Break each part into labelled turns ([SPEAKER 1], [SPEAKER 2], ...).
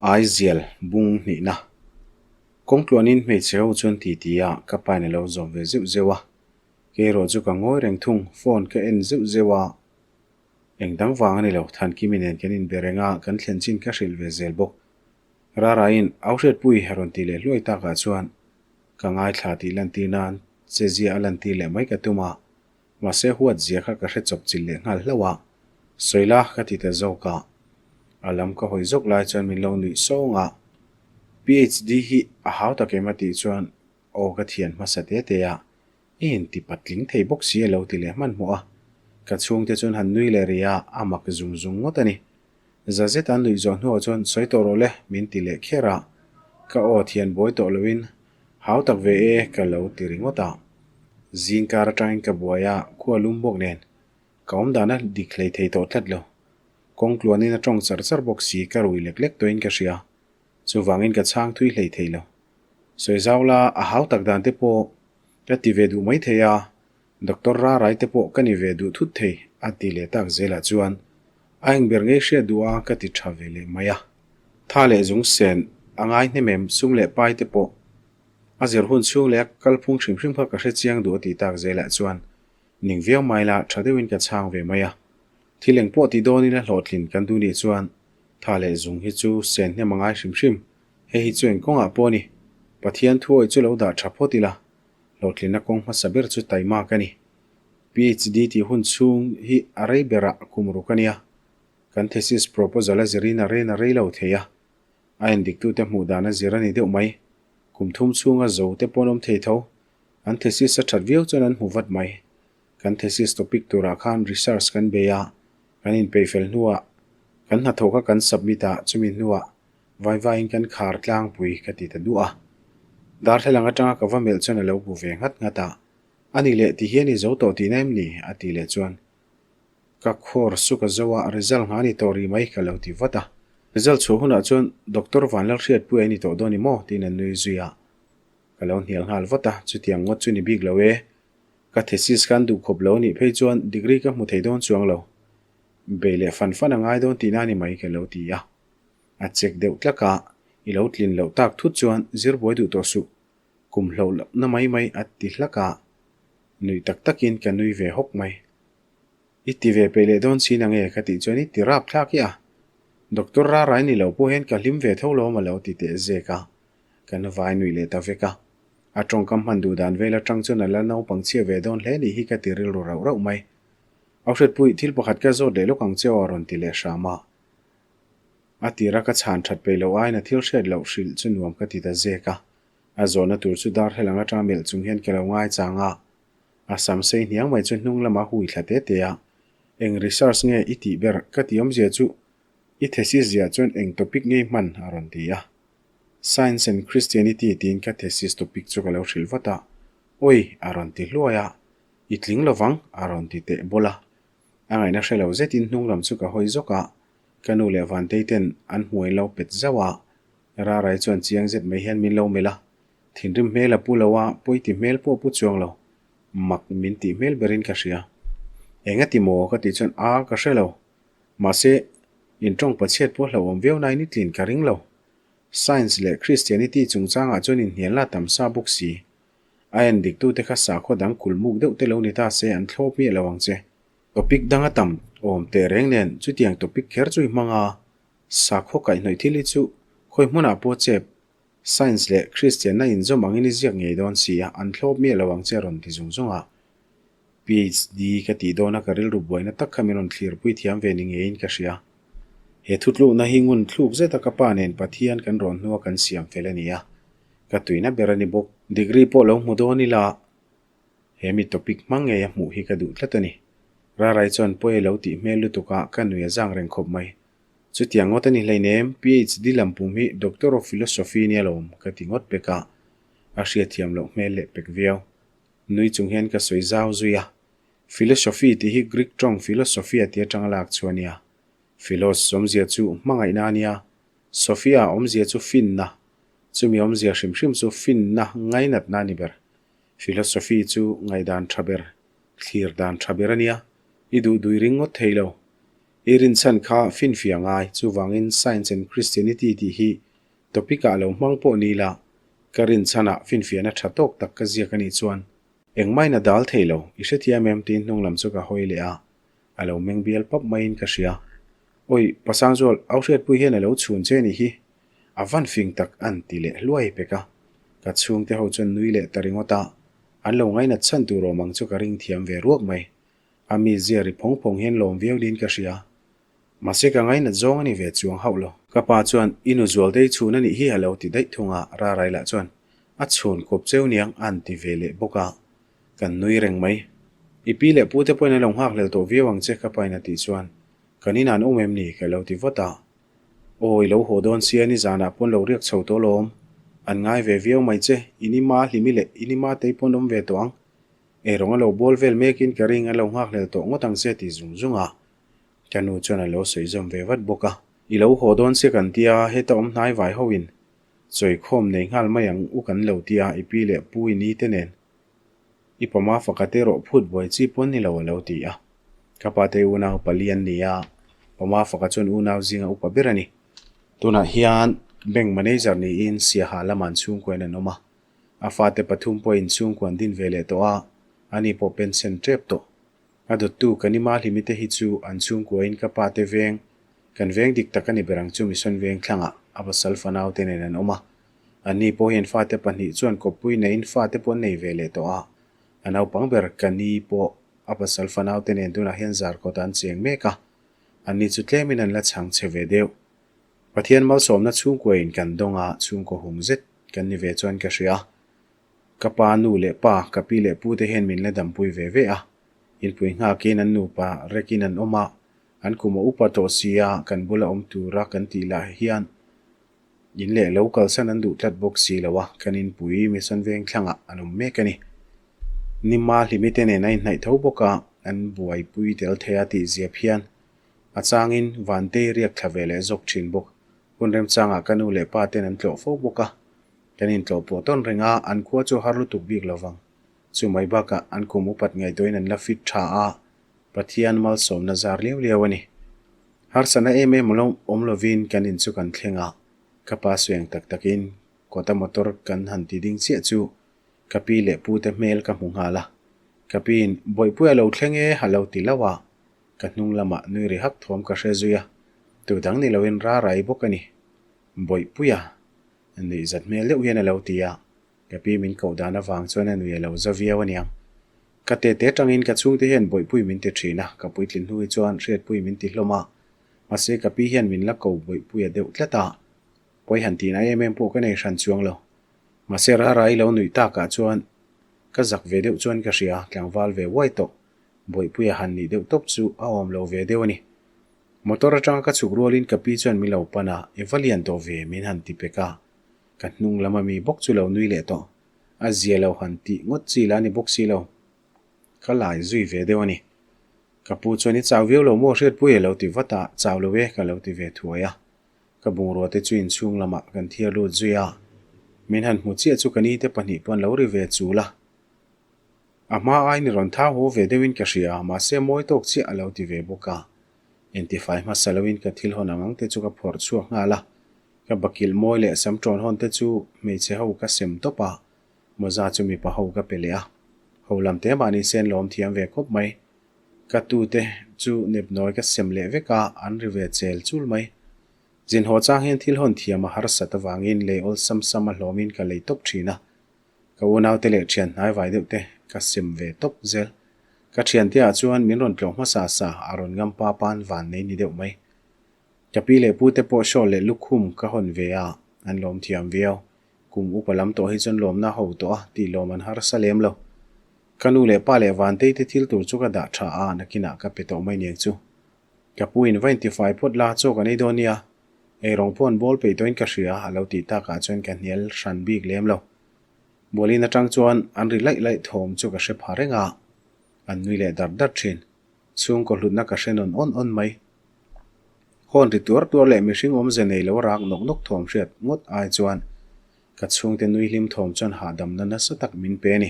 [SPEAKER 1] Aizial bung hnihna. Kawngtluanin hmeichhe ho chuan ti ti a, ka pain a lo zawm ve zeuh zeuh a. Kei erawh chu ka ngawi reng thung, phone ka en zeuh zeuh a. Eng dang vang a ni lo, Thankimi nen kan inbe reng a, kan thlen chin ka hrilh ve zel bawk. Raraiin Auhriatpui a rawn ti leh hluai takah chuan ka ngaithla tih lantir nan che zia a lantir leh mai ka tum a, Mahse huat zia kha ka hre chawp chilh leh nghal hlauh a, sawi la ka ti ta zawk a. A lam ka hawi zawk lai chuan min lo nuih sawng a, PHD hi a hau tak em a tih chuan aw ka thian hmasa te te a, i inti patling thei bawk si a lo ti leh hmanhmawh a. Ka chhungte chuan han nui leh rih a, a mak zung zung ngawt a ni. Za zet an nuih zawh hnuah chuan sawi tawh rawh le min ti leh kher a, ka aw thian buai tawh loin hau tak ve e ka lo ti ringawt a. Zing kar atangin ka buai a, khua lum bawk nen ka awm dan a dik hlei thei tawh tlat lo. Kawng tluanin a tawng char char bawk si ka rui lek lek tawhin ka hria. Chuvangin ka chhang thui hlei thei lo. Sawi zau la a hau tak dan te pawh ka ti ve duh mai thei a, Doctor Rarai te pawh ka ni ve duh thut thei a ti leh tak zelah chuan a eng ber ngei hriat duh a ka ti tha ve leh mai a. Tha leh zung sen a ngai hnem em sum leh pai te pawh a zir hun chhung leh a kalphung hrim hrim kha ka hre chiang duh a ti tak zelah chuan ning viau mai la tha deuhin ka chhang ve mai a. Thil eng pawh ti dawnin a hlawhtlin kan duh nih chuan tha leh zung hi chu sen hnem a ngai hrim hrim. Hei hi chu eng kawngah pawh a ni. Pathian thuawi chu lo dah tha phawt ila. Hlawhtlinna kawng hmasa ber chu taimak a ni. PhD tih hun chhung hi a rei berah kum ruk a nia. Kan thesis proposal a zirin a ren a rei lo thei a. A endiktute hmuh dan a zir a ni deuh mai. Kum thum chhunga zo te pawn awm thei tho. An thesis a that viau chuan an hmu vat mai. Kan thesis topic turah khan research kan bei a, kan inpeih fel hnuah kan hnathawh kha kan submit a, chumi hnuah Vai vaiin kan khar tlangpui ka ti ta duah a. Darthlalang atanga ka va melh chuan a lo bu ve nghat nghat a. A ni leh ti hian i zo tawh tihna em ni? a ti leh chuan ka khawr suk a zo a, result nghah a ni tawh rih mai ka lo ti vat a. Result chhuah hunah chuan Doctor Vanlalhriatpuia i ni tawh dawn i maw? tiin a nui zui a. Ka lo hnial nghal vat a, chutiang ngawt chu ni bik lo e. Ka thesis khan duhkhawp lo anih phei chuan degree ka hmu thei dawn chuang lo. Bei leh fan fan a ngai dawn tihna a ni mai ka lo ti a. A check deuh tlak a, i lo tlin loh tak thut chuan zir buai duh tawh suh, kum hloh lohna mai mai a ti hlak a, nuih tak takin ka nui ve hawk mai. I ti ve peih leh dawn si nange ka tih chuan i ti rap thlak i a, Doctor Rarai ni lo pawh hian ka hlim ve tho lawm a lo ti teh zek a, kan vai nuih leh ta vek a. A tawngkam hman duh dan vel atang chuan a la naupang chhia ve dawn hle nih hi ka ti rilru rauh rauh mai. Auhriatpui, thil pakhat ka zawt leh lawk ang che aw a rawn ti leh hram a. A tira ka chhan that peih loh aiin a thil hriat loh hrilh chu nuam ka ti ta zek a. A zawhna tur chu darthlalang atanga melh chung hian ka lo ngai chang a. A sam sei hniang mai chu hnung lama hui thla te te a. Eng research nge i tih ber ka tih awmzia chu i thesis ziah chuan eng topic ngei hman a rawn ti a. Science and Christianity tiin ka thesis topic chu ka lo hrilh vat a. Awi! a rawn ti hluai a. I tling lovang a rawn ti teh bawlh a. A ngaihna hre lo zetin hnung lam chu ka hawi zawk a. Ka nu leh Vantei ten an hmuai lo pet zauh a, Rarai chuan chiang zet mai hian min lo melh a, thinrim hmel a pu lo a, pawi ti hmel pawh a pu chuang lo, mak min tih hmel berin ka hria. Eng a ti maw? ka tih chuan a ka hre lo. Mahse, in tawng pachhiat pawh hlauhawm viau nain i tlin ka ring lo. Science leh Christianity chungchangah chuan inhnialna a tam sa bawk si. A en diktute kha sakhaw dang kulmuk deuh te lo ni ta se an thlawp miah lo ang che. Topic dang a tam awm teh reng nen chutiang topic kher chu i hmang a, sakhaw kaihhnawih thil hi chu khawi hmunah pawh chep, science leh Kristianna inzawm angin i ziak ngei dawn si a, an thlawp miah lo ang che a rawn ti zung zung a. PhD ka tih dawna ka rilru buaina tak kha min rawn thlirpui thiam ve ni ngeiin ka hria. He thutlukna hi ngun thluk zeta ka pa nen Pathian kan rawn hnua kan siam fel a ni a, ka tuina ber a ni bawk. Degree pawh lo hmu dawn ila He mi topic hmang ngei a hmuh hi ka duh tlat a ni. Rarai chuan pawi a lo tih hmel lutuk a, ka nui a zang reng khawp mai. Chutiang ngawt a ni hleinem, PhD lam pum hi Doctor of Philosophy nia lawm ka ti ngawt pek a, a hriatthiam loh hmel leh pek viau. Nui chung hian ka sawi zau zui a, Philosophy tih hi Greek tawng philosophia tih atanga lak chu a nia. Philos awmzia chu hmangaihna a nia, Sophia awmzia chu finna, chumi awmzia hrim hrim chu finna ngainatna a ni ber. Philosophy chu ngaihdan tha ber, thlir dan tha ber a nia, i duh dui ring ngawt thei lo. I rinchhan kha finfiah ngai, chuvangin Science and Christianity tih hi topic ah lo hmang pawh ni la, ka rinchhanah finfiahna tha tawk tak ka ziak a nih chuan engmahin a dal thei lo, i hrethiam em tiin hnung lam chu ka hawi leh a, a lo meng bial pap maiin ka hria. Awi, Pasangzual, au hriatpui hian a lo chhun che nih hi, a van fing tak an ti leh hluai pek a, ka chhungte ho chuan nui leh ta ringawt a, an lo ngainat chhan tur awm ang chu ka ring thiam ve ruak mai. A mi zia ri phawng phawng hian lawm viau niin ka hria. Mahse ka ngainat zawng a ni ve chuang hauh lo. Ka pa chuan, I nu Zualtei chhun a nih hi a lo ti daih thung a, Rarai lah chuan, A chhun kawp cheu niang a'n ti ve leh bawk a. Kan nui reng mai. I pi leh pu te pawhin an lo nghakhlel tawh viau ang che ka pain a tih chuan, Kan inah an awm em ni? ka lo ti vat a. Aw, i lo haw dawn sia nizanah pawn lo riak chho tawh lawm. An ngai ve viau mai che, i ni ma hlimi leh i ni ma tei pawn awm ve tawh ang. Eirawng a lo bawl vel mekin ka ring a lo nghakhlel tawh ngawt ang che ti zung zung a. Ka nu chuan a lo sawi zawm ve vat bawk a. I lo haw dawn sia kan tia, heta awm hnai vai hoin chawikhawm nei nghal mai ang u kan lo tia i pi leh pu i ni te nen. I pama faka te rawh phut buai chi pawn ni lo a lo ti a. Ka pa te unau pali an ni a, pama faka chuan unau zinga upa ber a ni. Tunah hian bank manager niin Siaha lama an chhungkuain an awm a. A fate pathum pawhin chhungkua an din ve leh tawh a, ani pawh pension tep tawh. A dawttu kan ima hlimi te hi chu an chhungkuain ka pa te veng, kan veng dik tak a ni ber ang chu Mission veng thlangah a pasal fanau te nen an awm a. Anni pawh hian fate pahnih chuan kawppui neiin fate pawh an nei ve leh tawh a. A naupang ber ka ni pawh a pasal fanau te nen tunah hian zarkawtah an cheng mek a, anni chu tlemin an la chhang chhe ve deuh. Pathian malsawmna chhungkuain kan dawng a, chhungkaw hung zet kan ni ve chuan ka hria. Ka pa nu leh pa, ka pi leh pu te hian min la dampui ve ve a. Inpui nghakin an nupa rekin an awm a, an kum a upa tawh sia kan bula awm tura kan tih lah hian in leh lo kalsan an duh tlat bawk si lo a, kan inpui Mission Veng thlangah an awm mek a ni. Nima hlimi te nen a inhnaih tho bawk a, an buaipui tel thei a tih ziap hian a changin Vantei riak thla ve leh zawk thin bawk. Hun remchangah ka nu leh pa ten an tlawh fo bawk a, kan intlawh pawh tawn reng a, an khua chu har lutuk bik lo vang. Chu mai bakah an kum upat ngaihtuahin an la fit tha a, Pathian malsawmna zar liau liau a ni. Harsatna em em awm lovin kan in chu kan thleng a, ka pa suiang tak takin kawta motor kan han ti ding chiah chu ka pi leh pu te hmel ka hmu nghal a. Ka piin Bawihpuia lo thleng e a lo ti lo a, Ka hnung lamah nui ri hak thawm ka hre zui a, tu dang ni loin ra rai bawk a ni. Bawihpuia nuih zat hmel deuh hian a lo ti a, ka pi min koh dan avang chuan a nui a lo za viau aniang. Ka tete tangin ka chhungte hian Bawihpui min ti thin a, ka puitlin hnu hi chuan Hriatpui min ti hlawm a, mahse ka pi hian min la ko Bawihpuia deuh tlat a, pawi han tihna em em pawh ka nei hran chuang lo. Mahse ra rai lo nuih takah chuan ka zak ve deuh chuan ka hria, tlangval ve uai tawh. Bawihpuia han nih deuh tawp chu a awm lo ve deuh a ni. Motor atanga ka chhuk rualin ka pi chuan min lo pan a, I va lian tawh ve min han ti pek a. Ka hnung lama mi bawk chu lo nui leh tawh. A zia lo han tih ngawt chi lah a ni bawk si lo. Ka lai zui ve deuh a ni. Ka pu chuan i chau viau lo maw Hriatpui a lo ti vat a, chau lo e ka lo ti ve thuai a. Ka bungrua te chu inchhung lamah kan thiar lut zui a. Min han hmu chiah chu ka ni te pahnih pawh an lo ri ve chul a. A hma aiin i rawn thau haw ve deuhin ka hria, mahse mawi tawk chiah a lo ti ve bawk a. Intifai hmasa loin ka thil hawn ang ang te chu ka phawrh chhuak nghal a. Ka bakilh mawi leh sam ṭawn hawn te chu hmeichhe ho ka sem tawp a, mawza chu mipa ho ka pe leh a. Ho lam te mahni sen lawm thiam ve khawp mai. Ka tu te chu nepnawi ka sem leh vek a, an ri ve chel chul mai. Zin haw chang hian thil hawn thiam a harsat avangin lei awlsam sam a hlawmin ka lei tawp ṭhin a. Ka unaute leh thian hnaivai deuh te ka sem ve tawp zel. Ka thiante ah chuan min rawn tlawh hmasa sa a rawn ngam pa pa'n van nei ni deuh mai. Ka pi leh pu te pawh shawl leh lukhum ka hawn ve a, an lawm thiam viau. Kum upa lam tawh hi chuan lawmna ho tawh a, tih lawm an harsa lem lo. Ka nu leh pa leh Vantei te thil tur chu ka dah tha a, nakinah ka pe tawh mai niang chu. Ka pu in va intifai phawt la, chaw kan ei dawn nia. Eirawng pawh an bawl peih tawhin ka hria, a lo tih takah chuan ka hnial hran bik lem lo. Bualin atang chuan an ri laih laih thawm chu ka hre pha reng a, an nui leh dar dar thin. Chhungkaw hlutna ka hre nawn awn awn mai. Hawn ri tuar tuar leh mihring awmze nei lo rak nawk nawk thawm hriat ngawt ai chuan ka chhungte nui hlim thawm chuan hahdamna nasa tak min pe a ni.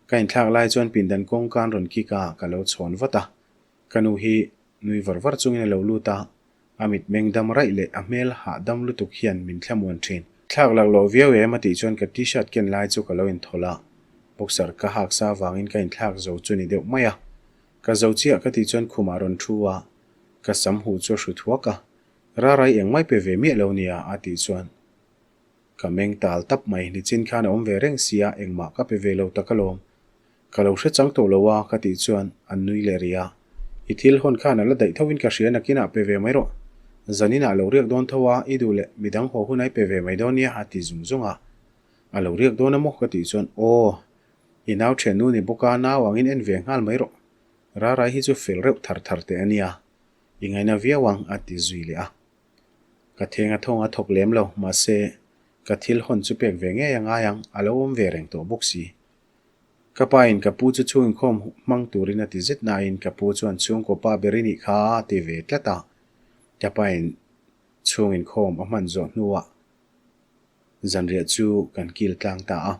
[SPEAKER 1] Ka inthlak lai chuan pindan kawngka an rawn kik a, ka lo chhawn vat a. Ka nu hi. Nui var var chungin a lo lut a, a mitmeng dam raih leh a hmel hahdam lutuk hian min thlamuan thin. Thlak laklawh viau em a tih chuan ka t-shirt ken lai chu ka lo inthawlh a, boxer ka hak sa avangin ka inthlak zo chu ni deuh mai a. Ka zo chiah ka tih chuan khumah a rawn thu a, ka sam huh chu a hru thuak a, Rarai engmai pe ve miah lo nia a tih chuan ka meng tal tap mai, nichin khan a awm ve reng sia engmah ka pe ve lo tak alawm. Ka lo hre chang tawh lo a ka tih chuan an nui leh rih a. I thil hawn khan a la daih tho in ka hria nakinah pe ve mai rawh. Zaninah lo riak dawn tho a, i duh leh midang haw hun ai pe ve mai dawn nia a ti zung zung a. A lo riak dawn a maw ka tih chuan aw, i nau thiannu ni bawk a, nau angin en ve nghal mai rawh. Rarai hi chu fel reuh thar thar teh a nia, i ngaina viau ang a ti zui leh a. Ka theng a thawng a thawk lem lo, mahse ka thil hawn chu pek ve ngei a ngai ang, a lo awm ve reng tawh bawk si. Ka pa in ka pu chu chhung inkhawm hmang turin a ti zet nain ka pu chuan chhungkaw pa ber i nih kha a ti ve tlat a. Ka pa in chhung inkhawm a hman zawh hnuah zanriah chu kan kil tlang ta a.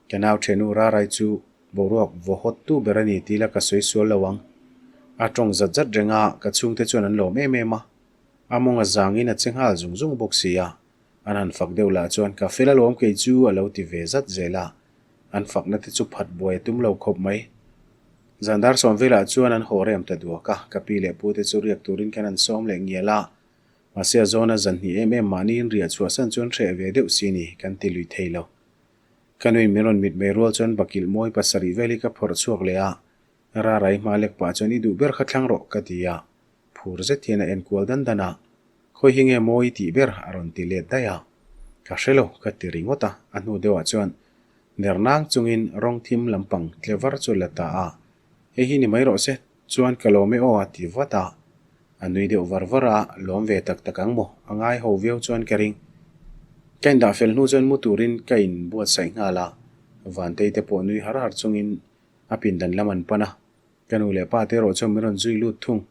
[SPEAKER 1] Ka nau thenu Rarai chu boruak vaw hawt tu ber a ni tih la ka sawi sual lo ang. A tawng zat zat reng a, ka chhungte chuan an lawm em em a. A mawng a zangin a che nghal zung zung bawk si a. An han fak deuh lah chuan ka fel alawm kei chu a lo ti ve zat zel a. An fakna te chu phat buai a tum lo khawp mai. Zan dar sawm velah chuan an haw rem ta duak a, ka pi leh pu te chu riak turin kan han sawm leh ngial a. Mahse a zawna zan hnih em em mahniin riah chhuahsan chuan hreh ve deuh si ni, kan ti lui thei lo. Ka nuin min rawn mitmei rual chuan bakilh mawi pasarih vel hi ka phawrh chhuak leh a, Rarai hma lek pah chuan i duh ber kha thlang rawh ka ti a, phur zet hian a enkual dan dan a, Khawi hi nge mawi tih ber a rawn ti let daih a, ka hre lo ka ti ringawt a, a hnu deuhah chuan ner nang chungin rawng thim lampang tle var chu la ta a, hei hi ni mai rawh se chuan ka lawm e aw a ti vat a, a nui deuh var var a, lawm ve tak tak ang maw a ngai ho viau chuan ka ring. Ka indah fel hnu chuan mu turin ka inbuatsaih nghal a, Vantei te pawh nui har har chungin a pindan lam an pan a, ka nu leh pa te erawh chuan min rawn zui lut thung.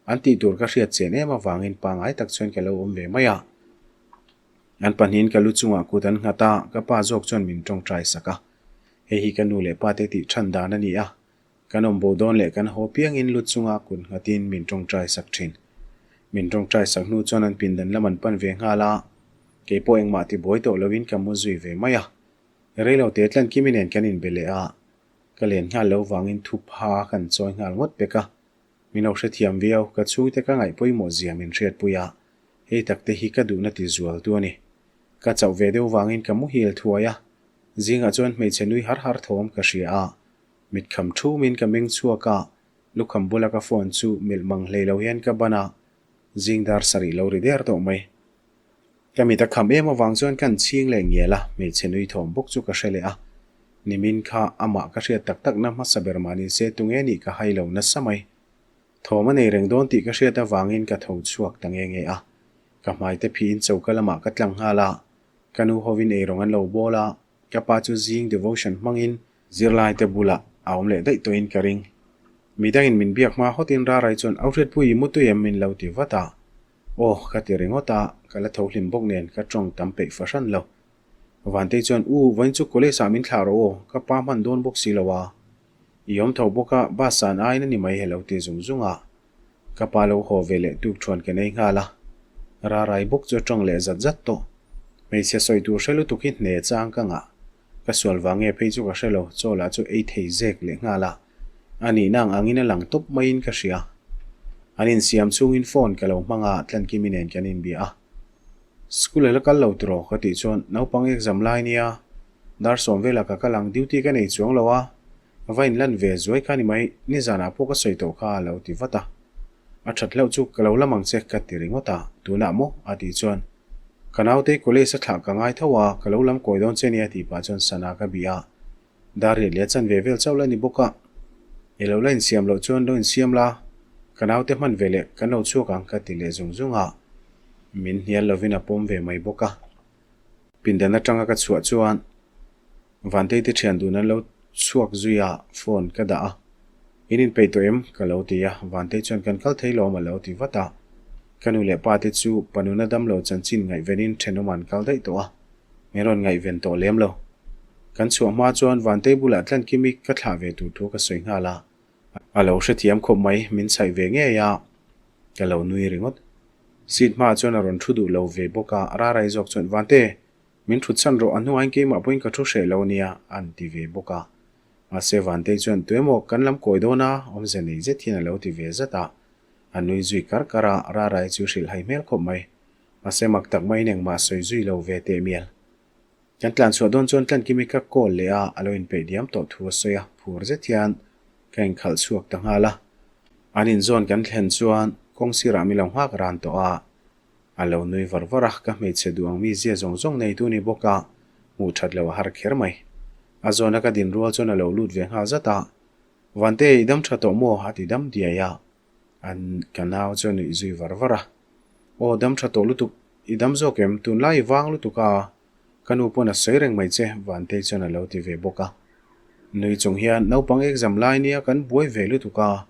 [SPEAKER 1] An tih tur ka hriat chian em avangin pangai tak chuan ka lo awm ve mai a. An pahnihin ka lu chungah kut an nghat a, ka pa zawk chuan min tawngtai sak a. Hei hi ka nu leh pa te tih than dan a ni a. Kan awm bo dawn leh kan haw piangin lu chunga kut nghatin min tawngtai sak thin. Min tawngtai sak hnu chuan an pindan lam an pan ve nghal a, kei pawh engmah ti buai tawh loin ka mu zui ve mai a. Reilote Tlankimi nen kan inbe leh a, ka len nghal lo vangin thupha kan chawi nghal ngawt pek a. Min lo hrethiam viau, ka chhungte ka ngaih pawimawh zia min hriatpui a, hei tak te hi ka duhna ti zual tu a ni. Ka chauh ve deuh vangin ka muhil thuai a, zingah chuan hmeichhe nui har har thawm ka hria a, mitkham thumin ka meng chhuak a, lukham bula ka phone chu melh mang hlei lo hian ka ban a, zing dar sarih lo ri der tawh mai. Ka mit a kham em avang chuan kan chhing leh ngial a, hmeichhe nui thawm bawk chu ka hre leh a. Nimin kha amah ka hriat tak takna hmasa ber mah ni se tunge nih ka hai lo nasa mai. Thawm a nei reng dawn tih ka hriat avangin ka tho chhuak ta nge nge a. Ka hmaite phiin choka lamah ka tlang nghal a, ka nu hovin eirawng an lo bawl a, Ka pa chu zing devotion hmangin zirlaite bulah a awm leh daih tawhin ka ring. Midangin min biak hma hawtin Rarai chuan Auhriatpui i mutui em min lo ti vat a. Aw ka ti ringawt a, ka la tho hlim bawk nen ka tawng tam peih fahran lo. Vantei chuan U, vawiin chu college ah min thlah rawh aw, ka pa hman dawn bawk si lo a. I awm tho bawk a, bus san aiin a ni mai he lo ti zung zung a. Ka pa lo haw ve leh tuk thuan ka nei nghal a. Rarai bawk chu a tawng leh zat zat tawh. Hmeichhe sawi tur hre lutuk hi hne chang ka ngah. Ka sual vang nge phei chu ka hre lo, chaw lah chu ei thei zek leh nghal a. A nihna ang angin a lang tawp maiin ka hria. An insiam chhungin phone ka lo hmang a, Tlankimi nen kan inbia a. School a la kal lo tiraw? ka tih chuan naupang exam lai nia, dar sawm velah ka kal ang, duty ka nei chuang lo a, va inlan ve zuai kha ni mai, nizanah pawh ka sawi tawh kha a lo ti vat a. A that hlauh chu ka lo lam ang che ka ti ringawt a, tunah maw? a tih chuan ka naute college a thlah ka ngai tho a, ka lo lam kawi dawn che nia tih pah chuan sana ka bih a, Dar riat leh chan ve vel chauh la ni bawk a, i lo la insiam loh chuan lo insiam la, ka naute hman ve leh kan lo chhuak ang ka ti leh zung zung a, min hnial lovin a pawm ve mai bawk a. Pindan atanga ka chhuah chuan Vantei te thian dun an lo chhuak zui a, phone ka dah a, In inpeih tawh em? ka lo ti a, Vantei chuan kan kal thei lawm a lo ti vat a, ka nu leh pa te chu panuna damlo chanchin ngaihvenin thenawm an kal daih tawh a. Min rawn ngaihven tawh lem lo. Kan chhuah hma chuan Vantei bulah Tlankimi ka thlah ve tur thu ka sawi nghal a. A lo hrethiam khawp mai, min chhaih ve ngei a. Ka lo nui ringawt. Seat hmaah chuan a rawn thu duh lo ve bawk a, Rarai zawk chuan, Vante, min thut chhan rawh, a hnuaiin keimah pawhin ka thu hreh lo nia, a'n ti ve bawk a. Mahse Vantei chuan, Tuemaw, kan lam kawi dawn a, awmze nei zet hian a lo ti ve zat a. A nui zui kar kar a, Rarai chu hrilh hai hmel khawp mai. Mahse mak tak maiin engmah sawi zui lo ve teh mial. Kan tlan chhuah dawn chuan Tlankimi ka call leh a, a lo inpeih diam tawh thu a sawi a, phur zet hian ka inkhalh chhuak ta nghal a. An inzawn kan thlen chuan kawng sirah mi lo nghak ran tawh a, a lo nui var var a, ka hmeichhe duh ang mi zia zawng zawng neitu ni bawk a, hmuh that loh a har kher mai. A zawna ka din rual chuan a lo lut ve nghal zat a, Vante, i dam tha tawh maw? a ti dam diai a. An ka nau chuan nuih zui var var a. Aw dam tha tawh lutuk, i dam zawk em? Tunlai i vang lutuk a, ka nu pawn a sawi reng mai che, Vantei chuan a lo ti ve bawk a. Nui chung hian naupang exam lai nia kan buai ve lutuk a,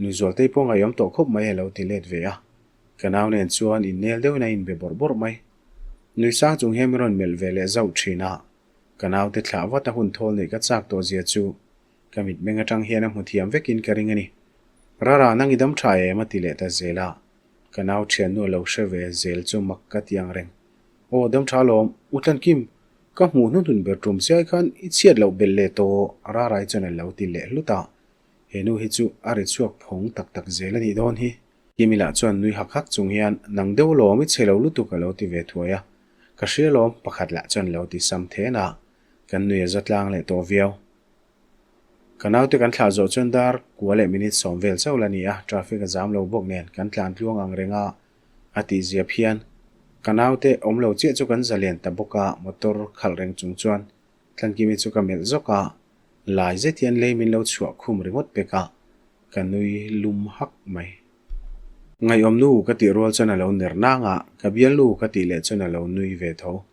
[SPEAKER 1] Nuizualtei pawh ngaihawm tawh khawp mai a lo ti let ve a. Ka nau nen chuan innel deuhin a inbe bawrh bawrh mai. Nui sang chung hian min rawn melh ve leh zauh thin a, ka naute thlah vat a hun thawl neih ka chak tawh zia chu Ka mitmeng atang hian a hmu thiam vekin ka ring a ni. Rara, nang i dam tha em? a ti leh ta zel a. Ka nau thiannu a lo hre ve zel chu mak ka ti ang reng. Aw, dam tha alawm. U Tlankim, ka hmuh hnuhnun ber tum chiai khan i chhiat loh belh leh tawh, Rarai chuan a lo ti leh hlut a. He nu hi chu a ri chhuak phawng tak tak zel a nih dawn hi. Kimi lah chuan nui hak hak chung hian, Nang deuh alawm, i chhe lo lutuk a lo ti ve thuai a. Ka hria alawm, pakhat lah chuan lo ti sam then a. Kan nui a za tlang leh tawh viau. Ka naute kan thlah zawh chuan dar kua leh minute sawm vel chauh la ni a, traffic a zam lo bawk nen kan tlan tluang ang reng a, a tih zia phian. Ka naute awm lo chiah chu kan zalian ta bawk a, motor khalh reng chung chuan Tlankimi chu ka melh zawk a, lai zet hian lei min lo chhuah khum ringawt pek a, ka nui lum hak mai. Ngaihawm nu ka tih rual chuan a lo ner nang a, ka bialnu ka tih leh chuan a lo nui ve tho.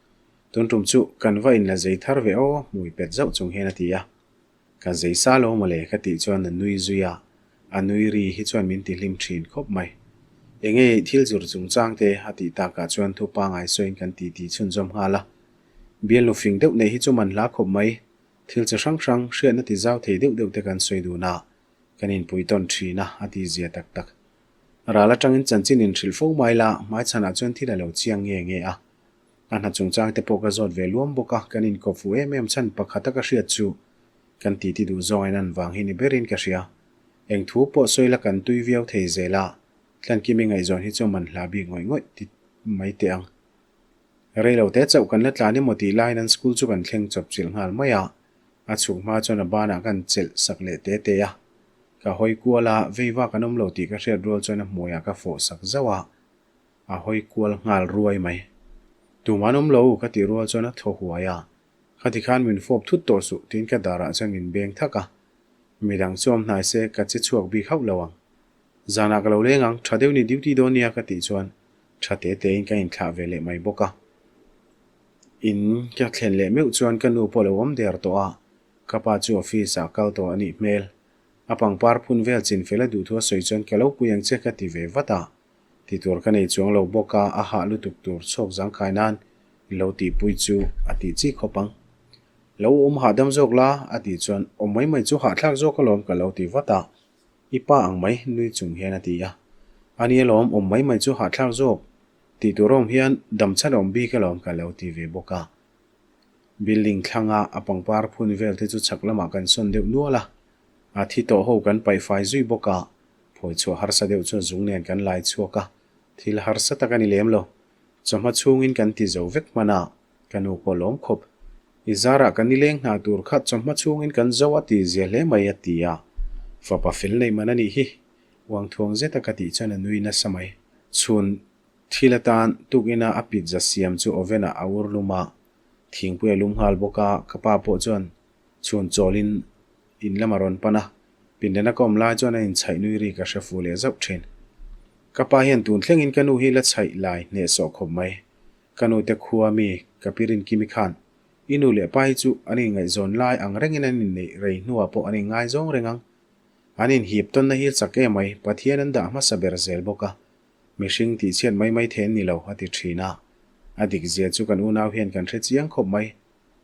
[SPEAKER 1] Tun tum chu kan va inla zei thar ve aw, hmui pet zauh chung hian a ti a. Ka zei sa lo mawle ka tih chuan a nui zui a, a nui ri hi chuan min ti hlim thin khawp mai. Enge thil zur chungchang te a tih takah chuan thu pangai sawiin kan ti ti chhunzawm nghal a. Bialnu fing deuh nei hi chu man hla khawp mai, thil chi hrang hrang hriatna ti zau thei deuh deuh te kan sawi dun a, kan inpui tawn thin a, a ti zia tak tak. Ral atangin chanchin inhrilh fo mai la, hmaichhanah chuan thil a lo chiang nge nge a. A hna chungchang te pawh ka zawt ve luam bawk a, kan inkawp fuh em em chhan pakhata ka hriat chu kan titi duh zawng in an vang hi ni berin ka hria. Eng thu pawh sawi la kan tui viau thei zel a, Tlankimi ngaihzawn hi chu man hla bik ngawih ngawih ti mai teh ang. Rei lo te chauh kan la tlan emaw tih laiin an school chu kan thleng chawp chilh nghal mai a, a chhuk hma chuan a banah kan chelh sak leh te te a. Ka hawi kual a, vei vak an awm lo tih ka hriat rual chuan a hmuiah ka fawh sak zauh a. A hawi kual nghal ruai mai. Tumah an awm lo ka tih rual chuan a thaw huai a, Khati khan min fawp thut tawh suh tiin ka darah chuan min beng thak a. Midang chu awm hnai se ka che chhuak bik hauh lo ang. Zanah ka lo leng ang, tha deuh ni duty dawn nia ka tih chuan tha te tein ka inthlah ve leh mai bawk a. In ka thlen leh meuh chuan ka nu pawh lo awm der tawh a, ka pa chu office ah kal tawh a nih hmel. A pangpar phun vel chin fel a duh thu a sawi chuan ka lo pui ang che ka ti ve vat a. Ti tur ka nei chuang lo bawk a, a hah lutuk tur chhawk zangkhai nan lo tihpui chu a tih chi khawp ang. Lo awm hahdam zawk la, a tih chuan awm mai mai chu hahthlak zawk alawm ka lo ti vat a. I pa ang mai nui chung hian a ti a. A ni alawm, awm mai mai chu hahthlak zawk tih tur awm hian damchhan awm bik alawm ka lo ti ve bawk a. Building thlanga a pangpar phun vel te chu chhak lamah kan sawn deuh nual a, a thi tawh ho kan paihfai zui bawk a. Phawi chhuah harsa deuh chuan zung nen kan lai chhuak a, thil harsa tak a ni lem lo. Chawhma chhungin kan ti zo vek hman a, ka nu pawh lawm khawp. I zarah kan nileng hna tur kha chawhma chhungin kan zo a ti zia hle mai a ti a, fapa fel neih man a nih hi. Uang thuang zeta ka tih chuan a nui nasa mai. Chhun thil atan tukina a pizza siam chu oven ah a ur lum a, thingpui a lum nghal bawk a, ka pa pawh chuan chhun chawlin In lam a rawn pan a, pindan a ka awm lai chuan a inchhaih nui ri ka hre fu leh zauh thin. Ka pa hian tun thlengin ka nu hi la chhaih lai hnehsawh khawp mai. Ka nu te khua mi ka pi Rinkimi khan i nu leh pa hi chu an inngaihzawn lai ang rengin an inneih rei hnuah pawh an inngaizawng reng ang. An inhip tawnna hi a chak em mai, Pathian an dah hmasa ber zel bawk a. Mihring tihchhiat mai mai thei an ni lo, a ti thin a. A dik zia chu kan unau hian kan hre chiang khawp mai.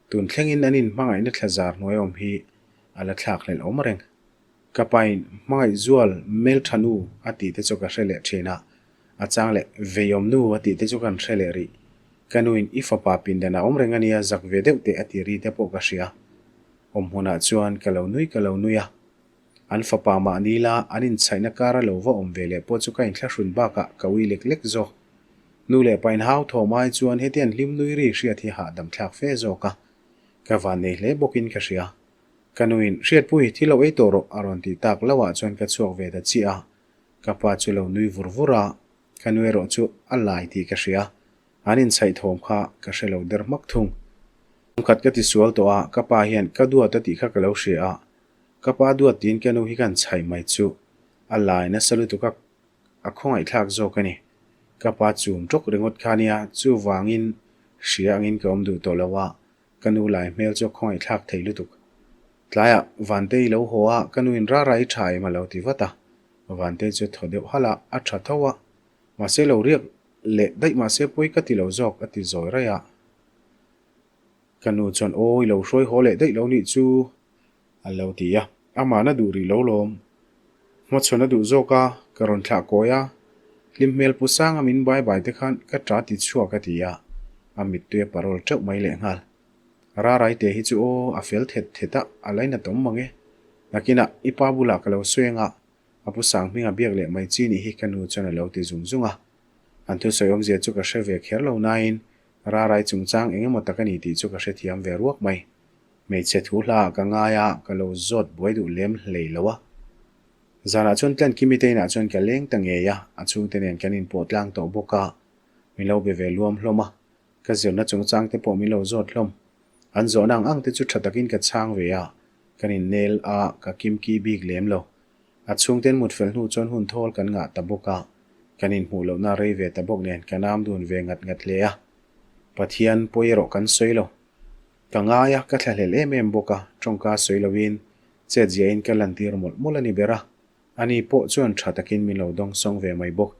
[SPEAKER 1] Tun thlengin an inhmangaihna thla zar hnuai awm hi a la thlak hlelh awm reng. Ka pain hmangaih zual Melthanu a tih te chu ka hre leh thin a. A chang leh, Veiawm nu a tih te chu kan hre leh rih. Ka nuin i fapa pindan a awm reng a nia, zak ve deuh teh a ti ri te pawh ka hria. Awm hmunah chuan ka lo nui ka lo nui a. An fapa mahni la an inchhaihna kara lo va awm ve leh pawh chu ka inthlahrun bakah ka ui lek lek zawk. Nu leh pa inhau thawm ai chuan hetiang hlim nui ri hriat hi hahdam thlak fe zawk a. Ka vannei hle bawkin ka hria. Ka nuin, Hriatpui, thil lo ei tawh rawh, a rawn tih tak lo ah chuan ka chhuak ve ta chiah a. Ka pa chu lo nui vur vur a, ka nu erawh chu a lai tih ka hria. An inchhaih thawm kha ka hre lo der hmak thung. Khat ka tisual tawh a, ka pa hian ka duat a tih kha ka lo hria a. Ka pa duat tiin ka nu hi kan chhaih mai chu a lai nasa lutuk a, a khawngaihthlak zawk a ni. Ka pa chum tawk ringawt kha nia, chuvangin hria angin ka awm duh tawh lo a, Ka nu lai hmel chu a khawngaihthlak thei lutuk. Tlaiah Vantei lo haw a, ka nuin rara i tha em a lo ti vat a. Vantei chu thaw deuh halh a, a tha tho a. Mahse lo riak leh daih mahse pawi ka ti lo zawk a ti zawi raih a. Ka nu chuan aw i lo hruai haw leh daih lo nih chu A lo ti a, amahna duh rih lo lawm. Hmachhawn a duh zawk a, ka rawn thlah kawi a, hlim hmel pu sanga min bai bai te khan ka ta ti chhuak a ti a, a mittui a parawl teuh mai lehnghal. Rarai te hi chu aw, a fel thet thet a, a lainat awm mang e. Nakinah i pa bulah ka lo sawi anga, a pu sang hminga biak leh mai chi nih hi ka nu chuan a lo ti zung zung a. An thusawi awmzia chu ka hre ve kher lo nain Rarai chungchang eng emaw tak a ni tih chu ka hrethiam ve ruak mai. Hmeichhe thu hla ah ka ngai a, ka lo zawt buai duh lem hlei lo a. Zanah chuan Tlan Kimi te inah chuan ka leng ta ngei a, a chhungte nen kan inpawh tlang tawh bawk a, min lo be ve luam hlawm a. Ka zirna chungchang te pawh min lo zawt hlawm. An zawhna ang ang te chu tha takin ka chhang ve a, kan innel a, ka kimki bik lem lo. A chhungten mut fel hnu chuan hun thawl kan ngah ta bawk a, kan inhmuh lohna rei ve ta bawk nen ka nam dun ve ngat ngat hle a. Pathian pawi erawh kan sawi lo. Ka ngai a, ka thlahlel em em bawk a, tawngka sawi loin chet ziahin ka lantir mawlh mawlh a ni ber a, ani pawh chuan tha takin min lo dawngsawng ve mai bawk.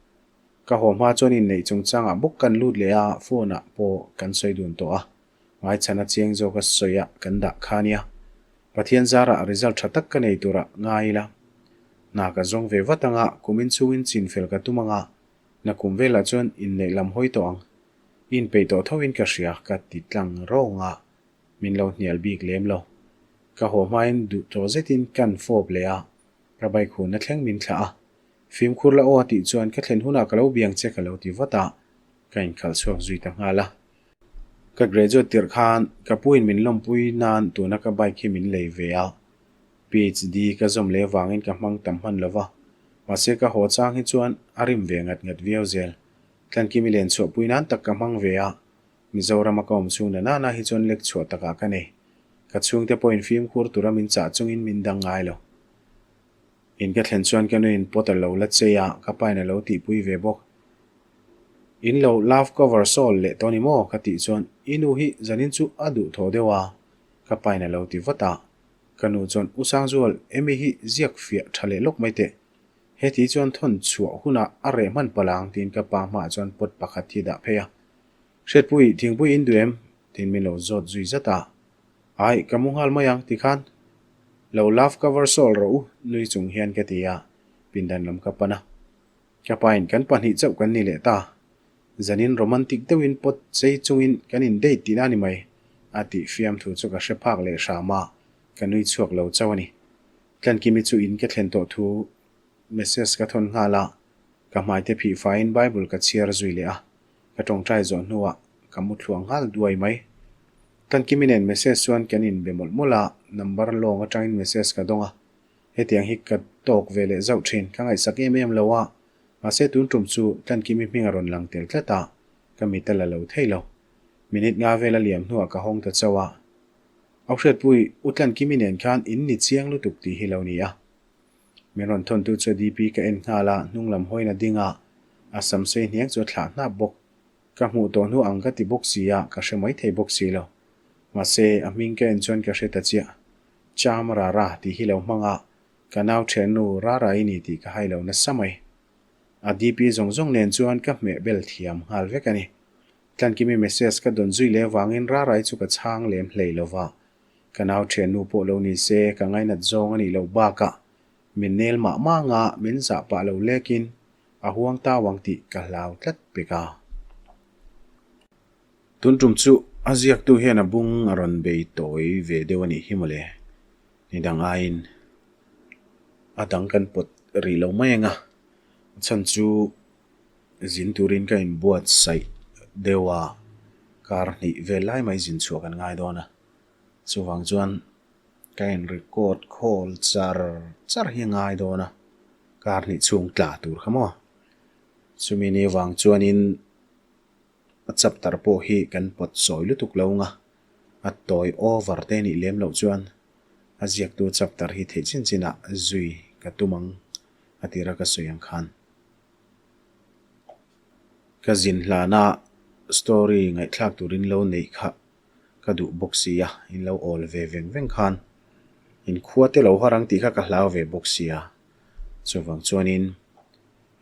[SPEAKER 1] Ka haw hma chuan inneih chungchangah bawk kan lut leh a, phone ah pawh kan sawi dun tawh a, Hmaichhana chiang zawka sawi ah kan dah kha nia. Pathian zarah result tha tak ka nei turah ngai ila. Hna ka zawng ve vat anga kumin chungin chin fel ka tum anga na kum velah chuan inneih lam hawi tawh ang. I inpeih tawh thoin ka hria ka ti tlang rawng a, min lo hnial bik lem lo. Ka haw hmain duh tawh zetin kan fawp leh a, ka bike hunna thleng min thlah a. Fimkhur la aw a tih chuan ka thlen hunah ka lo biang che ka lo ti vat a, ka inkhalh chhuak zui ta nghal a. Ka graduate tirh khan ka puin min lawmpui nan tuna ka bike hi min lei ve a, PhD ka zawm leh avangin ka hmang tam hman lo va, mahse ka haw chang hi chuan a rim ve ngat ngat viau zel. Tlankimi len chhuahpui nan tak ka hmang ve a, Mizorama ka awm chhung na nana hi chuan lek chhuah takah ka nei. Ka chhungte pawhin fimkhur tura min chah chungin min dang ngai lo. In ka thlen chuan ka nuin pot a lo la chei a, ka pain a lo tihpui ve bawk. In lo love cover sawl leh tawh ni maw? ka tih chuan i nu hi zanin chu a duh thaw deuh a, ka pain a lo ti vat a. Ka nu chuan U Sangzual, Amy hi ziak fiah tha leh lawk mai teh. Heti chuan thawn chhuah hunah a reh hman palh ang tiin ka pa hmaah chuan pot pakhat hi dah phei a. Hriatpui, thingpui in duh em? tiin min lo zawt zui zat a. Ai, ka mu nghal mai ang tikhan lo love cover sawl rawh u nui chung hian ka ti a, pindan lam ka pan a. Ka pain kan pahnih chauh kan ni leh ta. Zanin romantic deuhin pot chei chungin kan in date tihna a ni mai a tih fiamthu chu ka hre phak leh hram a, ka nui chhuak lo chauh a ni. Tlankimi chu in ka thlen tawh thu message ka thawn nghal a, ka hmaite phih faiin Bible ka chhiar zui leh a, ka tawngtai zawh hnuah ka mu thluang nghal duai mai. Tlankimi nen message chuan kan inbe mawlh mawlh a, number lawng atangin message ka dawng a, hetiang hi ka tawk ve leh zauh thin, ka ngaihsak em em lo a, mahse tun tum chu Tlankimi hming a rawn lang tel tlat a, ka mit a la lo thei lo. Minute nga vel a liam hnuah ka hawng ta chauh a. Au hriatpui, U Tlankimi nen khan in ni chiang lutuk tih hi lo ni a. Min rawn thawntu chu DP ka en nghal a, hnung lam hawiin a ding a, a sam sei hniang chu a thlah hnap bawk. Ka hmuh tawh hnu ang ka ti bawk si a, ka hre mai thei bawk si lo. Mahse, a hming ka en chuan ka hre ta chiah. Cham Rara tih hi lo hmang a, ka nau thiannu Rara i ni tih ka hai lo nasa mai. A DP zawng zawng nen chuan ka hmeh bel thiam nghal vek a ni. Tlankimi message ka dawn zui leh avangin Rara-i chu ka chhang lem hlei lo va. Ka nau thiannu pawh lo ni se, ka ngainat zawng a nih loh bakah min nel mah mah anga min zah pah lo lekin. A huang tau ang tih ka hlau tlat pek a. Tun tum chu a ziaktu hian a bung a rawn bei tawi ve deuh a nih hi mawle. Ni dang aiin a dang kan pawt rih lo mai ang a, a chhan chu zin turin ka inbuatsaih deuh a, kar hnih vel lai mai zin chhuah kan ngai dawn a. Chuvang chuan ka in record call char char hi a ngai dawn a, kar hnih chhung tla tur kha maw. Chumi ni vang chuanin a chapter pawh hi kan pawt sawi lutuk lo nga, a tawi over te nih lem loh chuan a ziaktu chapter hi theih chin chinah zui ka tum ang a tira ka sawi ang khan. Ka zin hlana story ngaihthlak turin lo neih kha Ka duh bawk sia, in lo awl ve veng veng khan in khua te lo har ang tih kha ka hlau ve bawk sia. Chuvang chuanin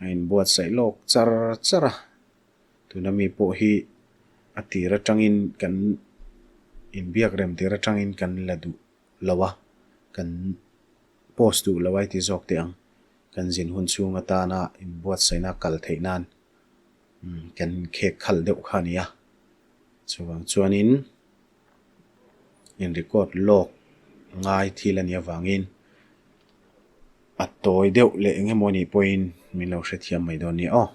[SPEAKER 1] a inbuatsaih lawk char char a, tuna mi pawh hi a tir atangin kan inbiak rem tir atangin kan la duh lo a, kan post duh lo a i ti zawk teh ang. Kan zin hun chhung atana inbuatsaihna kal theih nan kan khek khalh deuh kha a ni a. Chuvang chuanin in record lawk ngai thil a nih avangin a tawi deuh leh eng emaw nih pawhin min lo hrethiam mai dawn nia aw.